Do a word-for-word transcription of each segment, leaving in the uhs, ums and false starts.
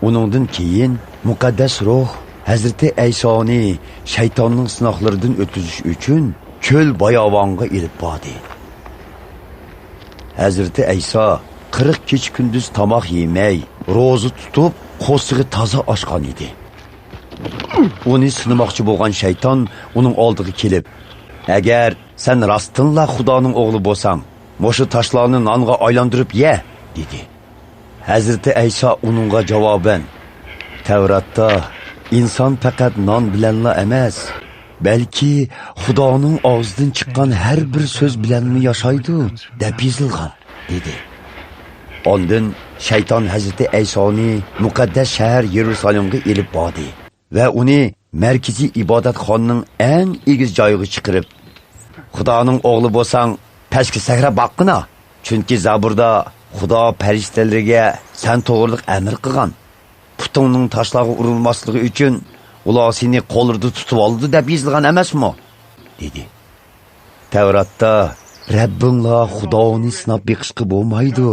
ئۇنىڭدىن كېيىن مۇقەددەس روھ ھەزرىتى ئەيسانى شەيتاننىڭ سىناقلىرىدىن ئۆتكۈزۈش ئۈچۈن چۆل باياۋانغا ئېلىپ باردى. ھەزرىتى ئەيسا قىرىق كېچە-كۈندۈز تاماق يېمەي، روزا تۇتۇپ، قورسىقى تازا ئاچقان ئىدى. ئۇنى سىنىماقچى بولغان شەيتان ئۇنىڭ ئالدىغا كېلىپ، «ئەگەر سەن راستتىنلا خۇدانىڭ ئوغلى بولساڭ، مۇشۇ تاشلارنى نانغا ئايلاندۇرۇپ يە!» دېدى. ھەزرىتى ئەيسا ئۇنىڭغا جاۋابەن، «تەۋراتتا ئىنسان پەقەت نان بىلەنلا ئەمەس، بەلكى خۇدانىڭ ئاغزىدىن چىققان ھەر بىر سۆز بىلەنمۇ ياشايدۇ» دەپ يېزىلغان، دېدى. ئاندىن شەيتان ھەزرىتى ئەيسانى مۇقەددەس شەھەر يېرۇسالېمغا ئېلىپ باردى ۋە ئۇنى مەركىزىي ئىبادەتخانىنىڭ ئەڭ ئېگىز جايىغا چىقىرىپ، «خۇدانىڭ ئوغلى بولساڭ، پەسكە سەكرەپ باققىنا! چۈنكى زەبۇردا، خۇدا پەرىشتىلىرىگە سەن توغرىلىق ئەمىر قىلغان. پۇتۇڭنىڭ تاشلارغا ئۇرۇلماسلىقى ئۈچۈن، ئۇلار سېنى قوللىرىدا تۇتۇۋالىدۇ دەپ يېزىلغان ئەمەسمۇ؟» دېدى. «تەۋراتتا، رەببىڭلار خۇدانى سىناپ بېقىشقا بولمايدۇ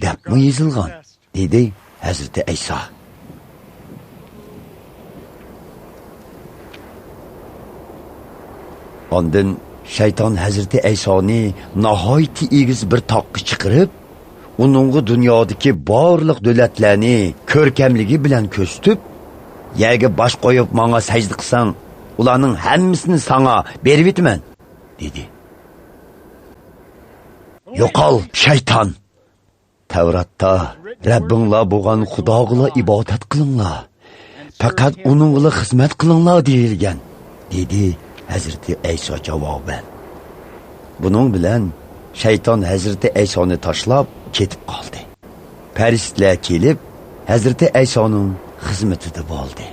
دەپمۇ يېزىلغان؟» دېدى ھەزرىتى ئەيسا. ئاندىن شەيتان ھەزرىتى ئەيسانى ناھايىتى ئېگىز بىر تاغقا چىقىرىپ، ئۇنىڭغا دۇنيادىكى بارلىق دۆلەتلەرنى كۆركەملىكى بىلەن كۆرسىتىپ، «يەرگە باش قويۇپ ماڭا سەجدە قىلساڭ، ئۇلارنىڭ ھەممىسىنى ساڭا بېرىۋېتىمەن» دېدى. «يوقال، شەيتان! تەۋراتتا، رەببىڭلار بولغان خۇداغىلا ئىبادەت قىلىڭلار، پەقەت ئۇنىڭغىلا خىزمەت قىلىڭلار دېيىلگەن» دېدى ھەزرىتى ئەيسا جاۋابەن. بۇنىڭ بىلەن شەيتان ھەزرىتى ئەيسانى تاشلاپ كېتىپ قالدى. پەرىشتىلەر كېلىپ، ھەزرىتى ئەيسانىڭ خىزمىتىدە بولدى.